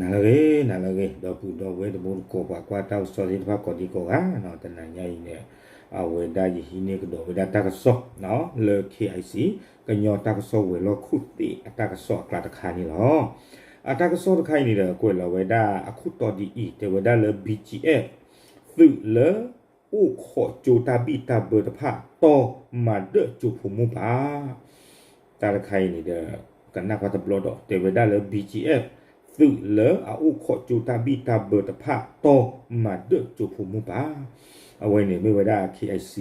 နၤလၢအဂ့ၤ နၤလၢအဂ့ၤ ဒီပုၢ်ဒီဝဲၢ်တံၤသကိး ပှၤကွၢ်တၢ်ကစီၣ်သ့ၣ်တဖၣ်ကိးဒံကိးဂၤနီၤ, တနၤညါအံၤန့ၣ် အဝဲဒၣ်ယဟံးန့ၢ်ကဒီးဝဲဒၣ်တၢ်ကစီၣ်နီၤ လၢ K I C ကညီတၢ်ကစီၣ်ဝဲၤလီၢ်ခိၣ်သ့ၣ်အတၢ်ကစီၣ်အကျါတခါန့ၣ်လီၤ. အတၢ်ကစီၣ်တခါအံၤန့ၣ်ဒီး ကွဲးလီၤဝဲဒၣ်အခိၣ်တီဒ်အံၤ တဲဝဲဒၣ်လၢ B G F သုးလၢအိၣ်ခိးကၠိတၢ်ဘံၣ်တၢ်ဘၢတဖၣ် တီၢ်မၤဒၢၣ်ကၠိဖိမိၢ်ပၢ် တၢ်တခါအံၤန့ၣ်ဒီး ကနၣ်ကွၢ်တဘျီဒီး တဲဝဲဒၣ်လၢ B G F သုးလၢအအိၣ်ခိးကၠိတၢ်ဘံၣ်တၢ်ဘၢတဖၣ် တီၢ်မၤဒၢၣ်ကၠိဖိမိၢ်ပၢ်. အဝဲန့ၣ်မ့ၢ်ဝဲဒၣ် K I C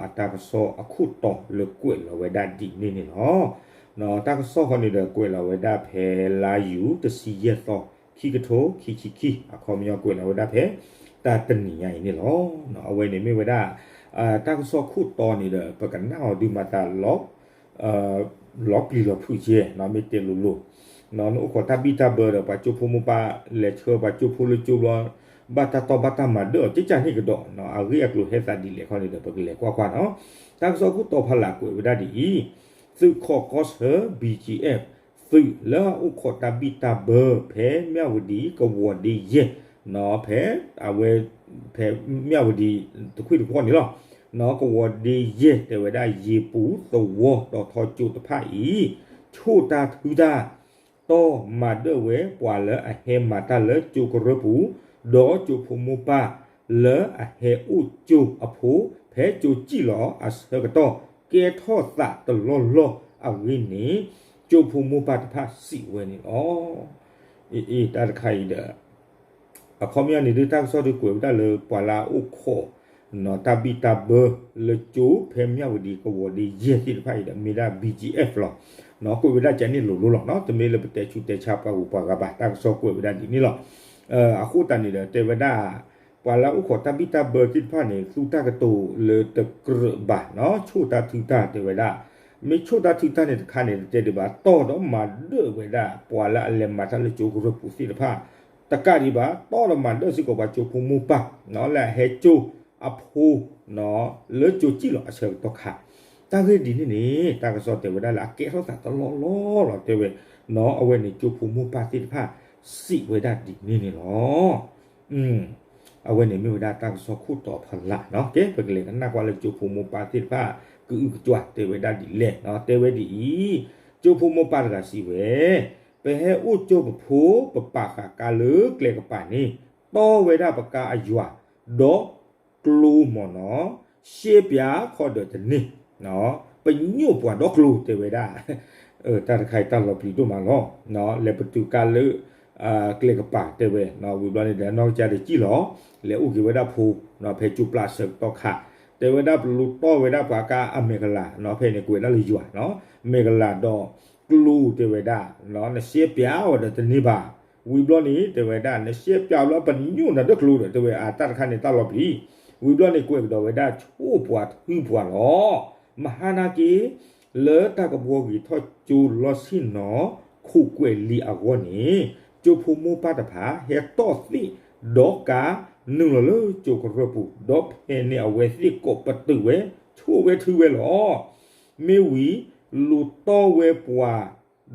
အတၢ်ကစီၣ်အခိၣ်တီလၢကွဲးလီၤဝဲဒၣ်ဒ်န့ၣ်န့ၣ်လီၤ. တၢ်ကစီၣ်ဃီန့ၣ်ဒီး ကွဲးလီၤဝဲဒၣ်ဖဲလါယူၤ တဆံယဲၢ်သီ ခံကထိခံဆံခံ အခီပညီကွဲးလီၤဝဲဒၣ်ဖဲ တၢ်တနံၤညါအံၤန့ၣ်လီၤ. အဝဲန့ၣ်မ့ၢ်ဝဲဒၣ် တၢ်ကစီၣ်ခိၣ်တီန့ၣ်ဒီး ပကနၣ်အီၤဒုးမၤသးလီၤ လီၤပျံၤလီၤဖုးကဲ မ့ၢ်တဲလိၤလိၤ နအိၣ်ခိးတၢ်ဘံၣ်တၢ်ဘၢဒီး ပှၤကၠိဖိမိၢ်ပၢ် လဲၤဆှၢပှၤကၠိဖိလၢကၠိဘျီ ဘၣ်တၢ်တီၢ်ဘၣ်တၢ်မၤဒၢၣ်အီၤ ကကန့ၣ်ကဒီး အဂ့ၢ်အကျိၤဟဲသးဒ်လဲၣ်ခီန့ၣ်ဒီး ပကလဲၤကွၢ်ကွၢ်နီၤ. တၢ်ကစီၣ်ခိၣ်တီဖီလာ်ကွဲးဝဲဒၣ်ဒ်အံၤ, သုးခိးကီၢ်ဆၢ B G F သုးလၢအအိၣ်ခိးတၢ်ဘံၣ်တၢ်ဘၢ ဖဲမၠၣ်ဝတံၤကဝီၤဒ့ယဲၢ် ဖဲ အဝဲ ဖဲမၠၣ်ဝတံၤ တခွံၣ်တခွီၣ်န့ၣ်လီၤ. ကဝီၤဒ့ယဲၢ် တဲဝဲဒၣ် ယ့ၤပူၤသဝီတီၤထီကၠိတဖၣ်အံၤ ဆိၣ်တၢ်ထုတၢ် တီၢ်မၤဒၢၣ်ဝဲပှၤလၢအဟဲမၤတၢ်လၢကၠိကရၢၢ်ပူၤ ဒီးကၠိဖိမိၢ်ပၢ် လၢအဟဲအိၣ်ကၠိအဖိ ဖဲကၠိစံၣ်လီၤအဆၢကတီၢ် ကဲထီၣ်သးတလီၢ်လီၢ်အဂ့ၢ်န့ၣ် ကၠိဖိမိၢ်ပၢ်တဖၣ်စံးဝဲန့ၣ်လီၤ. အ့ တၢ်တခါအံၤဒီး အခီပညီန့ၣ်ဒုး တၢ်ကစီၣ်ဒုးကွဲးဝဲဒၣ်လၢပှၤလၢအအိၣ်ခိး တၢ်ဘံၣ်တၢ်ဘၢ လၢကၠိဖဲမၠၣ်ဝတံၤကဝီၤဒ့ယဲၢ်သ့ၣ်တဖၣ်အံၤဒီး မ့ၢ်ဒၣ် B G F လီၤ. ကွဲးဝဲဒၣ်ကန့ၣ်လိၤလိၤလီၤ. တမ့ၢ်လၢပတဲဆူးတဲဆါပှၤဂုၤပှၤဂၤဘၣ်. တၢ်ကစီၣ်ကွဲးဝဲဒၣ်ဒ်န့ၣ်လီၤ. အဃိသတးန့ၣ်ဒီး တဲဝဲဒၣ် ပှၤလၢအအိၣ်ခိးတၢ်ဘံၣ်တၢ်ဘၢသ့ၣ်တဖၣ်န့ၣ် သူတၢ်ကတိၤလၢတကြၢးဘၣ်နီၤ ဆိၣ်တၢ်ထုတၢ်တဲဝဲဒၣ်. မ့ၢ်ဆိၣ်တၢ်ထုတၢ်န့ၣ်တခါန့ၣ် တတဲဒံးဘၣ် တီၢ်ဒီးမၤဒၢၣ်ဝဲဒၣ် ပှၤလၢအလဲၤမၤတၢ်လၢကၠိကရၢၢ်ပူၤသ့ၣ်တဖၣ် တကးဒံးဘၣ် တီၢ်ဒီးမၤဒၢၣ်စ့ၢ်ကီးပှၤကၠိဖိမိၢ်ပၢ် လၢအဟဲကၠိအဖိ လၢကၠိစံၣ်လီၤအဆၢကတီၢ်ခါ. တၢ်ဂ့ၢ်ဒ်န့ၣ်န့ၣ် တၢ်ကစီၣ်တဲဝဲဒၣ်လၢအကဲထီၣ်သးတလီၢ်လီၢ်လီၤ တဲဝဲ အဝဲန့ၣ် ကၠိဖိမိၢ်ပၢ်သ့ၣ်တဖၣ် စံးဝဲဒၣ်ဒ်န့ၣ်န့ၣ်လီၤ. အဝဲန့ၣ်မ့ၢ်ဝဲဒၣ်တၢ်ကစီၣ်ခိၣ်တီဖီလာ်နီၤ. ကဲ ပကလဲၤကနၣ်ကွၢ်လၢကၠိဖိမိၢ်ပၢ်သ့ၣ်တဖၣ် ကအုကကွၢ်တဲဝဲဒၣ်ဒ်လဲၣ်နီၤ. တဲဝဲဒ်အံၤ, ကၠိဖိမိၢ်ပၢ်တဂၤစံးဝဲ, ပဟဲအိၣ်ကၠိပဖိ ပပာ်ဃာ်ကါလၢကျဲကပၤန့ၣ် တီၢ်ဝဲဒၣ်ပကါအယွၤ ဒီးကျိမၢ်နီၤ, ရှဲပၠးခီဒီးတန့ၢ် ပညိၣ်ပှၤဒီကျိတဲဝဲဒၣ်. တၢ်တခါအံၤတၢ်လီၤပျံၤဒိၣ်မးလီၤ. လဲၤပတုာ်ကါလၢ ကျဲကပၤတဲဝဲ ဝံၤဘျီန့ၣ်ဒီး နီၢ်ကစၢ်တစံၣ်လီၤ လဲၤအိၣ်က့ၤဝဲဒၣ်ဖိ ဖဲကၠိပျၢ်အဆၢကတီၢ်ခါ တဲဝဲဒၣ်ပလူတီၢ်ဝဲဒၣ်ပှၤကါအမဲာ်ကလၤ ဖဲန့ၣ်ကွဲးဒၣ်လၢယွၤ မဲာ်ကလၤဒီးကျိတဲဝဲဒၣ် နရှဲပၠးဝဲဒီးတန့ၢ်ဘၣ်. ဝံၤဘျီန့ၣ် တဲဝဲဒၣ် နရှဲပၠးဘျီပညိၣ်နၤဒီကျိဒီး တဲဝဲအတၢ်တခါန့ၣ်တၢ်လီၤပျံၤ. ဝံၤဘျီန့ၣ်ကွဲးကဒီးဝဲဒၣ်ဆိၣ်ပှၤထုပှၤလီၤ. မဟါနာ်က့ လၢတၢ်ကဘှီဂ့ၤထီၣ်ကၠိလီၢ်ဆ့ၣ်နီၤ ခိၣ်ကွဲးလံာ်အဂီၢ်န့ၣ် ကၠိဖိမိၢ်ပၢ်တဖၣ် ဟဲတီၢ်သ့ၣ်ဒီးကါ နုာ်လီၤလၢကၠိကရၢၢ်ပူၤ ဒီးဖဲန့ၣ်အဝဲသ့ၣ်ကိးပတုာ်ဝဲ ဆိၣ်ဝဲထုဝဲလီၤ. မ့ၢ်ဝံၤ လူၤတီၢ်ဝဲပှၤ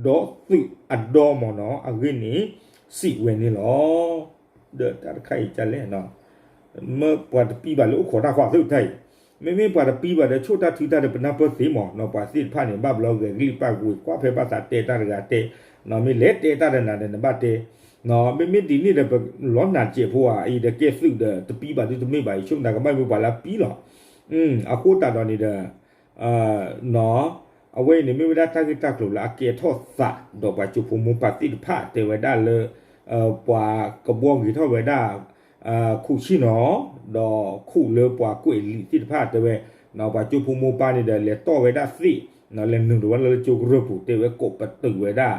ဒီးသုးအဒီမၢ်နီၤ အဂ့ၢ်န့ၣ် စံးဝဲန့ၣ်လီၤ. ဒီးတၢ်တခါအံၤကလဲၣ် မ့ၢ်ပှၤတပံဘၣ်လၢအိၣ်ခိးတၢ်ဃီသ့ၣ်တၢ်အံၤ, မ့မ့ၢ်ပှၤတပံဘၣ်ဒီးဆိၣ်တၢ်ထုတၢ်ဒီးပနၢ်ပၢၢ်သ့မၢ်နီၤ, ပှၤသ့ၣ်တဖၣ်န့ၣ် ဘၣ်ဘျီဂဲၤကလံၣ်ပာ်ကွံာ်ကွၢ်ဖဲဘၣ်သးတဲတၢ်တဂၤတဲ, မ့ၢ်လဲၤတဲတၢ်ဒီးနၤဒီးနဘၣ်တဲ, မ့မ့ၢ်ဒ်န့ၣ်ဒီးပလီၤနၤစဲးဖိဧါ, အံၤဒီးကဲသုးဒီးတပံဘၣ်ဒုတမ့ၢ်ဘၣ်အံၤ ဆိၣ်နၤကဘၣ်မ့ၢ်ပှၤလၢအပံလီၤ. အဃိသတးဒီးန့ၣ်ဒီး အဝဲအံၤန့ၣ်မ့ၢ်ဝဲဒၣ်တၢ်ဂ့ၢ်တၢ်ကျိၤလၢအကဲထီၣ်သး ဒီးပှၤကၠိဖိမိၢ်ပၢ်သ့ၣ်တဖၣ် တဲဝဲဒၣ်လၢ ပှၤကဘှီဂ့ၤထီၣ်ဝဲဒၣ် ခိၣ်ဆ့ၣ်နီၤ ဒီးခိၣ်လၢပှၤကွဲးလံာ်သ့ၣ်တဖၣ် တဲဝဲ ပှၤကၠိဖိမိၢ်ပၢ်န့ၣ်ဒီး လဲၤတီၢ်ဝဲဒၣ်သ့ၣ် လဲၤနုာ်လီၤဝဲဒၣ်လၢကၠိကရၢၢ်ပူၤ တဲဝဲကိးပတုာ်ဝဲဒၣ်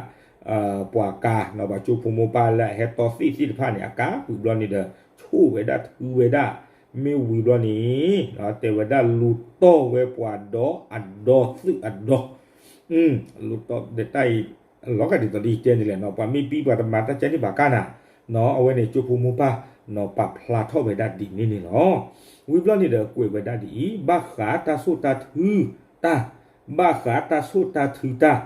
ပှၤကါ ပှၤကၠိဖိမိၢ်ပၢ်လၢအဟဲတီၢ်သ့ၣ်သ့ၣ်တဖၣ်န့ၣ် အကါ ဝံၤဘျီန့ၣ်ဒီး ဆိၣ်ဝဲဒၣ်ထုဝဲဒၣ် မ့ၢ်ဝံၤဘျီန့ၣ် တဲဝဲဒၣ်လူၤတီၢ်ဝဲပှၤဒီးအဒီသုးအဒီ လူၤတီၢ်ဒီးတၢ်အံၤ လီၤဂာ်ဒ်သိးဒီးယတဲန့ၣ်လဲၣ်နီၤ, ပှၤမ့ၢ်ပံပှၤတမၤတၢ်ကဲန့ၣ်ဘၣ်ကါနၤ, အဝဲန့ၣ်ကၠိဖိမိၢ်ပၢ် ပာ်ဖျါထီၣ်ဝဲဒၣ်ဒ်န့ၣ်န့ၣ်လီၤ. ဝံၤဘျီန့ၣ်ဒီးကွဲးဝဲဒၣ်ဒ်အံၤ, ဘၣ်ဃးတၢ်ဆိၣ်တၢ်ထုတၢ်, ဘၣ်ဃးတၢ်ဆိၣ်တၢ်ထုတၢ်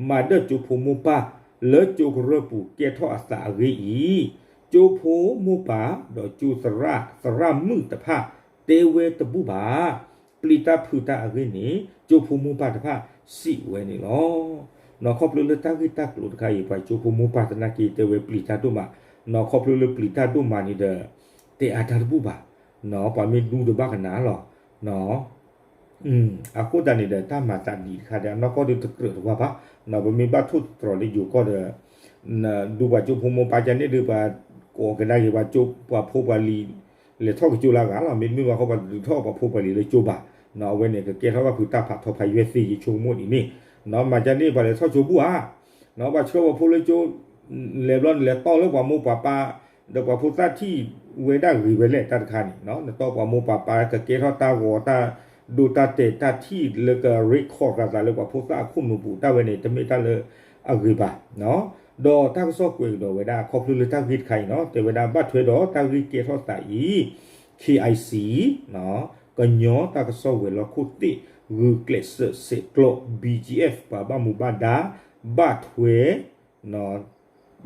မၤဒၢၣ်ကၠိဖိမိၢ်ပၢ် လၢကၠိကရၢၢ်ပူၤကဲထီၣ်အသးအဂ့ၢ်အံၤ, ကၠိဖိမိၢ်ပၢ်ဒီးကၠိသရၣ်သရၣ်မုၣ်တဖၣ် တဲဝဲတဘူၣ်ဘၣ်. ပျံၤတၢ်ဖုးတၢ်အဂ့ၢ်န့ၣ် ကၠိဖိမိၢ်ပၢ်တဖၣ်စံးဝဲန့ၣ်လီၤ. နီၢ်ခီဖျိလၢတၢ်ဂ့ၢ်တၢ်ကျိၤတခါအံၤ ပှၤကၠိဖိမိၢ်ပၢ်သနာ်က့တဲဝဲပျံၤတၢ်ဒိၣ်မး, နီၢ်ခီဖျိလၢပျံၤတၢ်ဒိၣ်မးန့ၣ်ဒီး တဲအါတၢ်တဘူၣ်ဘၣ်, ပှၤမ့ၢ်ဒူတဘၣ်ကနၣ်လီၤ. အဃိသတးန့ၣ်ဒီး တၢ်မၤသးဒ်တခါဒီး အနီၢ်ကီၢ်ဒုးတကြၢးတဝါဘၣ်, ပမ့ၢ်ဘၣ်ထိၣ်သတြီၤလၢယိၤကီၢ်ဒီး ဒူပှၤကၠိဖိမိၢ်ပၢ်ကန့ၣ်ဒုး ပှၤကိးကဒါက့ၤပှၤကၠိပှၤဖိပှၤလံၤ လဲၤထီၣ်ကၠိလၢအဂၤလီၤ. မ့တမ့ၢ်ဘၣ်ဃိ ပှၤဒုးထီၣ်ပှၤဖိပှၤလံၤလၢကၠိဘၣ်, အဝဲန့ၣ် ကကဲထီၣ်ဘၣ်ဖုးတၢ်ဖးထီဖးယွဲၢ်သ့ ယဆိကမိၣ်ဒ်န့ၣ်, မၤကန့ၣ် ပှၤလဲၤထီၣ်ကၠိဘူၣ်ဧါ, ပှၤဆှၢပှၤဖိလၢကၠိ လဲၤဘျီန့ၣ် လဲၤတီၢ်လၢပှၤမိၢ်ပှၤပၢ် ဒီးပှၤဖိသၣ်ထံၣ်ဝဲဒၣ်ဂ့ၤဝဲလဲၣ် တၢ်တခါန့ၣ်, နတီၢ်ပှၤမိၢ်ပှၤပၢ် ကကဲထီၣ်တၢ်ဂီၤတၢ်ဒိတၢ်တဲာ်တၢ်ထံၣ်လၢက record ဃာ်သးလၢပှၤဖိသၣ်အခိၣ်နူာ်ပူၤ တၢ်ဝဲန့ၣ် တမ့ၢ်တၢ်လၢအဂ့ၤဘၣ်. ဒီးတၢ်ကစီၣ်ကွဲးကဒီးဝဲဒၣ် ခီဖျိလၢတၢ်ဂ့ၢ်တခါအံၤနီၤ တဲဝဲဒၣ်ဘၣ်ထွဲဒီးတၢ်ဂ့ၢ်ကဲထီၣ်သးအံၤ KIC ကညီတၢ်ကစီၣ်ဝဲၤလီၢ်ခိၣ်သ့ၣ် ဂုာ်ကျဲးစၢးဆဲးကျိး BGF ပှၤဘၣ်မူဘၣ်ဒါ ဘၣ်ထွဲ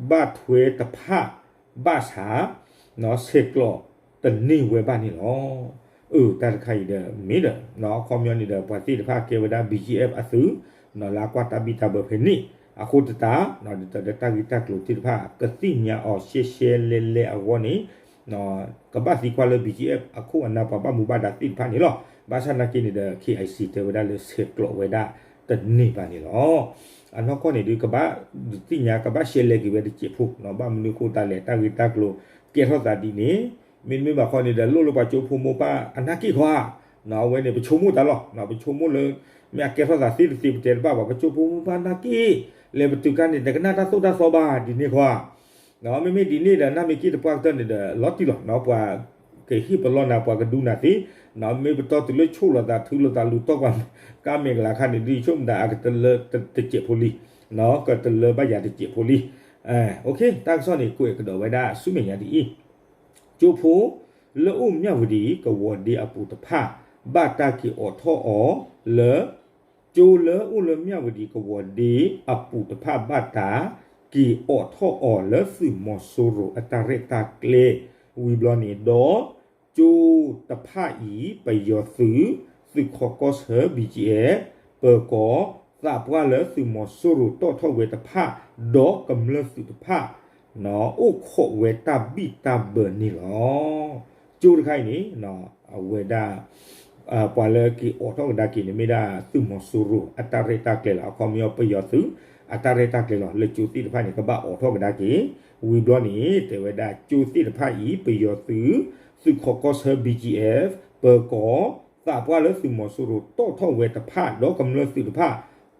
ဘၣ်ထွဲတဖၣ် ဘၣ်ဆၣ် ဆဲးကျိးတန့ၢ်ဝဲဘၣ်န့ၣ်လီၤ. အၢ တၢ်တခါအံၤဒီး မ့ၢ်ဒီး အခီပညီန့ၣ်ဒီး ပှၤသ့ၣ်တဖၣ်ကဲဝဲဒၣ် BGF အသုး လၢအကွၢ်တၢ်ဘံၣ်တၢ်ဘၢဖဲန့ၣ် အဃိသတး ဒ်သိးဒီးတၢ်ဂ့ၢ်တၢ်ကျိၤသ့ၣ်တဖၣ် ကသ့ၣ်ညါအီၤရှဲရှဲလဲလဲအဂီၢ်န့ၣ် ကဘၣ်သံကွၢ်လၢ BGF အခိၣ်အနၢ်ပှၤဘၣ်မူဘၣ်ဒါသ့ၣ်တဖၣ်န့ၣ်လီၤ. ဘၣ်ဆၣ်နာ်က့န့ၣ်ဒီး KIC တဲဝဲဒၣ်လၢဆဲးကျိးဝဲဒၣ်တန့ၢ်ဘၣ်န့ၣ်လီၤ. အနီၢ်ကီၢ်န့ၣ်ဒုး ကဘၣ်ဒုးသ့ၣ်ညါ ကဘၣ်ရှဲလဲက့ၤဝဲတစဲးဖိ ဘၣ်မနုၤအဃိသတးလဲၣ် တၢ်ဂ့ၢ်တၢ်ကျိၤကဲထီၣ်သးဒ်န့ၣ် မ့တမ့ၢ်ဘၣ်ခီန့ၣ်ဒီး လိၣ်လၢပှၤကၠိဖိမိၢ်ပၢ်အနၢ်က့ၣ်ခီဧါ. အဝဲန့ၣ် ပဆိကမိၣ်တၢ်လီၤ. ပဆိကမိၣ်လၢ မ့ၢ်အကဲထီၣ်သးသ့တသ့ပတဲတဘၣ်ဘၣ် ပှၤကၠိဖိမိၢ်ပၢ်နၢ်က့ၣ် လဲၤပတုာ်ကါန့ၣ် တကနၣ်တၢ်သိၣ်တၢ်သီဘၣ်ဒ်န့ၣ်ခီဧါ. မ့မ့ၢ်ဒ်န့ၣ်ဒီး နၢ်မ့ၢ်က့ၣ်တပှၢ်ကတၢၢ်န့ၣ်ဒီး လီၤတံၢ်လီၤ ပှၤကဟ့ၣ်ပလီၢ်နၤ ပှၤကဒူနၤသ့, မ့ၢ်ပတီၢ်တုၤလၢဆိၣ်လိာ်သး ထုးလိာ်သးလူၤတီၢ်ပှၤ ကါမဲာ်ကလၤခါန့ၣ် ဒ်ဆိကမိၣ်ဒၣ်အကတလၢတစဲးဖိလံ, ကတလၢဘၣ်ယၤတစဲးဖိလံ. တၢ်ကစီၣ်န့ၣ် ကွဲးကဒီးဝဲဒၣ်ဆူမဲာ်ညါဒ်အံၤ, ကၠိဖိလၢအိၣ်မၠၣ်ဝတံၤကဝီၤဒ့အပူၤတဖၣ် ဘၣ်တၢ်က့ၤအိးထီၣ်အီၤလၢ ကၠိလၢအိၣ်လၢမၠၣ်ဝတံၤကဝီၤဒ့အပူၤတဖၣ် ဘၣ်တၢ်က့ၤအိးထီၣ်အီၤလၢသုးမီၤစိရိၤအတၢ်ရဲၣ်တၢ်ကျဲၤ ဝံၤဘျီန့ၣ်ဒီး ကၠိတဖၣ်အံၤ ပယီၤသုး သုးခီကီၢ်ဆၢ BGF ပၢၤကီၤ သးပှၢ်လၢသုးမီၤစိရိၤတီၣ်ထီၣ်ဝဲတဖၣ် ဒီးကမျၢၢ်သုးတဖၣ် အိၣ်ခိးဝဲတၢ်ဘံၣ်တၢ်ဘၢန့ၣ်လီၤ. ကၠိတခါအံၤန့ၣ် အဝဲဒၣ် ပှၤလၢက့ၤအိးထီၣ်ကဒါက့ၤန့ၣ် မ့ၢ်ဒၣ်သုးမီၤစိရိၤအတၢ်ရဲၣ်တၢ်ကျဲၤလီၤ. အခီပညီပယီၤသုးအတၢ်ရဲၣ်တၢ်ကျဲၤလီၤ. လၢကၠိသ့ၣ်တဖၣ်န့ၣ် ကဘၣ်အိးထီၣ်ကဒါက့ၤ ဝံၤဘျီန့ၣ် တဲဝဲဒၣ်ကၠိသ့ၣ်တဖၣ်အံၤ ပယီၤသုး သုးခီကီၢ်ဆၢ BGF ပၢၤကီၤ သးပှၢ်လၢသုးမီၤစိရိၤတီၣ်ထီၣ်ဝဲတဖၣ် ဒီးကမျၢၢ်သုးတဖၣ်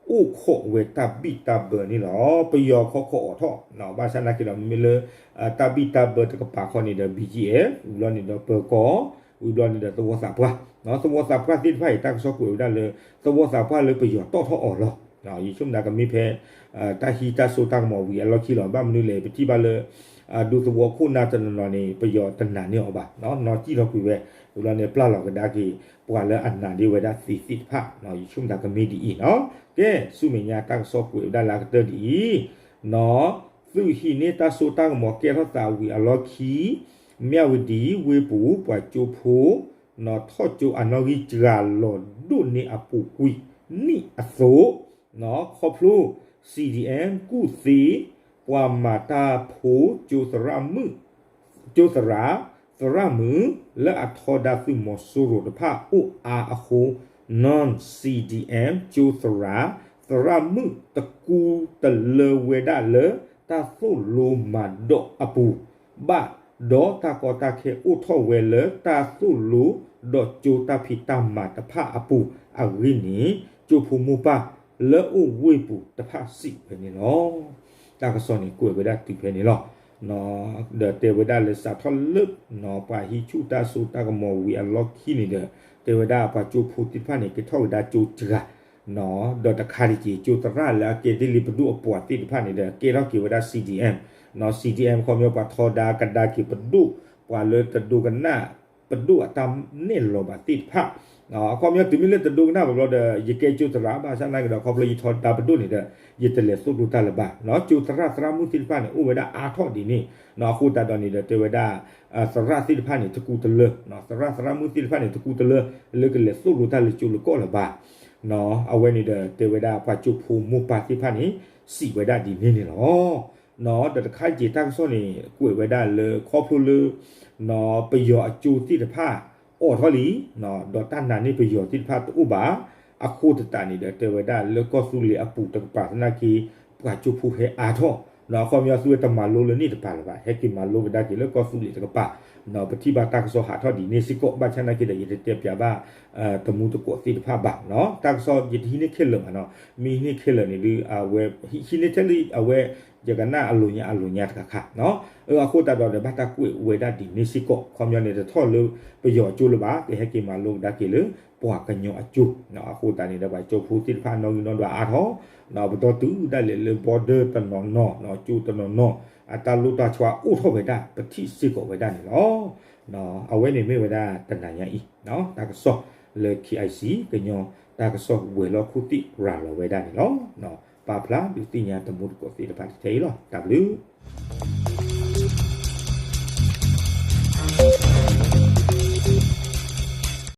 အိၣ်ခိးဝဲတၢ်ဘံၣ်တၢ်ဘၢန့ၣ်လီၤ. ပယီၤခီခိးအိးထီၣ် ဘၣ်ဆၣ်နာ်က့ဒီး မ့မ့ၢ်လၢ တၢ်ဘံၣ်တၢ်ဘၢတကပၤခီန့ၣ်ဒီး BGF ဝံၤဘျီန့ၣ်ဒီးပၢၤကီၤ ဝံၤဘျီန့ၣ်ဒီးသဝီသးပှၢ် သဝီသးပှၢ်သ့ၣ်တဖၣ်အံၤ တၢ်ကစီၣ်ကွဲးဝဲဒၣ်လၢ သဝီသးပှၢ်လၢပယီၤတီၣ်ထီၣ်အီၤလီၤ. ယဆိကမိၣ်ကမ့ၢ်ဖဲ တၢ်ဟံးတၢ်စိတၢ်ကမီၤဝံၤအလီၢ်ခံလီၤ. ဘၣ်မနုၤလဲၣ် ပထံၣ်ဘၣ်လၢ ဒူသဝီခိၣ်နၢ်တနီၤနီၤန့ၣ် ပယီၤတနာ်န့ၢ်အီၤဘၣ်. နီၢ်ကံၣ်ထီၣ်ကွံာ်ဝဲ ဝံၤဘျီန့ၣ် ပျၢ်လီၤကဒါက့ၤ ပှၤလၢအနာ်ဒ့ဝဲဒၣ်သ့သ့ၣ်တဖၣ် ယဆိကမိၣ်ကမ့ၢ်ဒ်အံၤနီၤ. ကဲ ဆူမဲာ်ညါတၢ်ကစီၣ်ကွဲးဝဲဒၣ်လၢအကတၢၢ်ဒ်အံၤ နီၤ သုးဟံးန့ၢ်တၢ်စိတၢ်ကမီၤကဲထီၣ်သးဝံၤအလီၢ်ခံ မၠၣ်ဝတံၤဝ့ၢ်ပူၤ ပှၤကၠိဖိ နီၤ ထီၣ်ကၠိအနီၣ်ဂံၢ်စှၤလီၤဒိၣ်န့ၢ်အပူၤကွံာ်နံၣ်အသိး နီၤ ခီဖျိ CDM ကူၣ်သ့ ပှၤမၤတၢ်ဖိကၠိသရၣ်မုၣ် ကၠိသရၣ် သရၣ်မုၣ် လၢအထီဒါသုးမီၤစိရိၤတဖၣ်အိၣ်အါအဃိ နီၤ CDM ကၠိသရၣ် သရၣ်မုၣ်တကူတလၢဝဲဒၣ်လၢတၢ်သိၣ်လိမၤဒိးအပူၤ ဘၣ် ဒီးတၢ်ကီတၢ်ခဲအိၣ်ထီၣ်ဝဲလၢတၢ်သိၣ်လိဒီးကၠိတၢ်ဖံးတၢ်မၤတဖၣ်အပူၤအဂ့ၢ်န့ၣ် ကၠိဖိမိၢ်ပၢ်လၢအိၣ်ဝ့ၢ်ပူၤတဖၣ်စံးဝဲန့ၣ်လီၤ. တၢ်ကစီၣ်န့ၣ်ကွဲးဝဲဒၣ်တုၤဖဲန့ၣ်လီၤ. ဒီးတဲဝဲဒၣ်လၢစးထီၣ်လၢ ပှၤဟံးဆူၣ်တၢ်စိတၢ်ကမီၤဝံၤအလီၢ်ခံန့ၣ်ဒီး တဲဝဲဒၣ်ပှၤကၠိဖိသ့ၣ်တဖၣ်န့ၣ် က့ၤထီၣ်ကဒါကၠိစှၤ ဒီးတခါတက့ၢ် ကၠိသရၣ်လၢအကဲသ့ၣ်လံပဒိၣ်အပှၤသ့ၣ်တဖၣ်န့ၣ်ဒီး ကဲထီၣ်က့ၤဝဲဒၣ် CDM, CDM ခီပညီပှၤထီဒါကဒါက့ၤပဒိၣ် ပှၤလၢတဒိကနၣ် ပဒိၣ်အတၢ်နဲၣ်လီၤဘၣ်သ့ၣ်တဖၣ်, အခီပညီတုၤမ့ၢ်လၢတဒိကနၣ်ဘၣ်ဘျီဒီး ယကဲကၠိသရၣ်ဘၣ်ဆၣ်သနာ်က့ဒီး ခီဖျိယထီဒါပဒိၣ်န့ၣ်ဒီး ယတလဲၤသိၣ်လိတၢ်လၢၤဘၣ်, ကၠိသရၣ်သရၣ်မုၣ်သ့ၣ်တဖၣ်န့ၣ် အိၣ်ဝဲဒၣ်အါထီၣ်ဒ်န့ၣ်, အဃိသတးဒီးန့ၣ်ဒီး တဲဝဲဒၣ် သရၣ်သ့ၣ်တဖၣ်န့ၣ် တကူတလၢ, သရၣ်သရၣ်မုၣ်သ့ၣ်တဖၣ်န့ၣ် တကူတလၢ လၢကလဲၤသိၣ်လိတၢ်လၢကၠိလၢကီၢ်လၢၤဘၣ်, အဝဲန့ၣ်ဒီး တဲဝဲဒၣ်ပှၤကၠိဖိမိၢ်ပၢ်သ့ၣ်တဖၣ်န့ၣ် စံးဝဲဒၣ်ဒ်န့ၣ်န့ၣ်လီၤ. ဒီးတခါက့ၤတၢ်ကစီၣ်န့ၣ် ကွဲးဝဲဒၣ်လၢခီဖျိလၢ ပယီၤအကၠိသ့ၣ်တဖၣ် အိၣ်ထီၣ်လံ, ဒီးတၢ်နာ်န့ၢ်ပယီၤသ့ၣ်တဖၣ်တအိၣ်ဘၣ်, အဃိသတးန့ၣ်ဒီး တဲဝဲဒၣ်လၢကီၢ်သူလ့ၤအပူၤတကပၤသနာ်က့ ပှၤကၠိဖိဟဲအါထီၣ်, အခီပညီသုဝဲတမၤလိလၢန့ၣ်တပၤလၢၤဘၣ်, ဟဲက့ၤမၤလိကဒါက့ၤလၢကီၢ်သူလ့ၤတကပၤ, ပထံၣ်ဘၣ်တၢ်ကစီၣ်ဟးထီၣ်ဒ်န့ၣ်စ့ၢ်ကီး, ဘၣ်ဆၣ်သနာ်က့ဒီး ယတတဲပၠးဘၣ် တမူတကိးသ့ၣ်တဖၣ်ဘၣ်, တၢ်ကစီၣ်ယတဟံးန့ၢ်ခဲလၢာ်ဘၣ်နီၤ, မ့ၢ်ဟံးန့ၢ်ခဲလၢာ်န့ၣ်ဒုး အဝဲ ဟံးန့ၢ်ထဲလၢအဝဲ ယကနၣ်အလိၤညါအလိၤညါတခါခါ, အဃိသတးဒီး ဘၣ်တၢ်ကွဲးဝဲဒၣ်ဒ်န့ၣ်စ့ၢ်ကီး, ခီပညီန့ၣ် တထီၣ်လၢပယီၤအကၠိလၢၤဘၣ်, ကဟဲက့ၤမၤလိကဒါက့ၤလၢပှၤကညီအကၠိ, အဃိသတးန့ၣ်ဒီး ပှၤကၠိဖိသ့ၣ်တဖၣ်နီၣ်ဂံၢ်နီၣ်ဒွးအါထီၣ်, ပတီၢ်တုၤဒၣ်လဲာ်လၢ border တနီၤနီၤ, ကၠိတနီၤနီၤ အတၢ်လိၣ်တၢ်ဆှါအိၣ်ထီၣ်ဝဲဒၣ် ပထံၣ်စ့ၢ်ကီးဝဲဒၣ်န့ၣ်လီၤ. အဝဲန့ၣ်မ့ၢ်ဝဲဒၣ်တနၤညါအံၤ တၢ်ကစီၣ်လၢ KIC ကညီတၢ်ကစီၣ်ဝဲၤလီၢ်ခိၣ်သ့ၣ်ရၤလီၤဝဲဒၣ်န့ၣ်လီၤ. ပာ်ဖျါဒုးသ့ၣ်ညါတမူတကိးသ့ၣ်တဖၣ်ထဲအံၤလီၤ. တၢ်ဘျုး